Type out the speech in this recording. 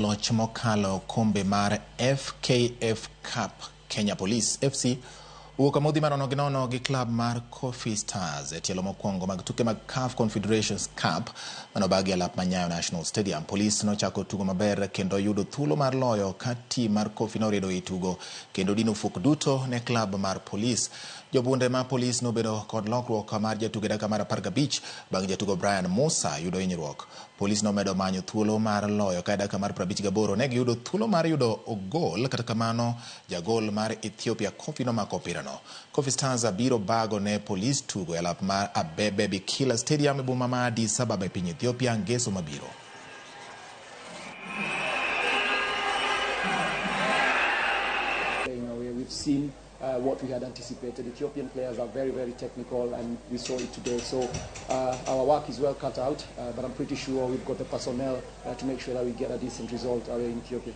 Loch mokalo okombe mar FKF Cup Kenya Police FC owuok amodhi mar 0-0 gi klab mar Coffee Stars e tielo mokwongo mag tuke mag CAF Confederations Cup manobagi e alap ma Nyayo National Stadium. Police nochako tugo maber kendo yudo thuolo mar loyo ka tim mar Coffee noriedo ei tugo kendo dino fuok duto ne klab mar Police. Jobunde ma Police nobedo kod lokruok mar jatugo e dakika mar 15 bang' jatugo Brian Musa yudo hinyruok. Police nomedo manyo thuolo mar loyo ka e dakika mar 58 ne giyudo thuolo mar yudo gol, kata kamano jagol mar Ethiopia Kofi nomako opirano. Coffee Stars biro bago ne Police tugo e alap mar Abebe Bikila Stadium e boma ma Addis Ababa e piny Ethiopia ngeso mabiro. Playing away, we've seen what we had anticipated. Ethiopian players are very, very technical, and we saw it today. So our work is well cut out, but I'm pretty sure we've got the personnel to make sure that we get a decent result away in Ethiopia.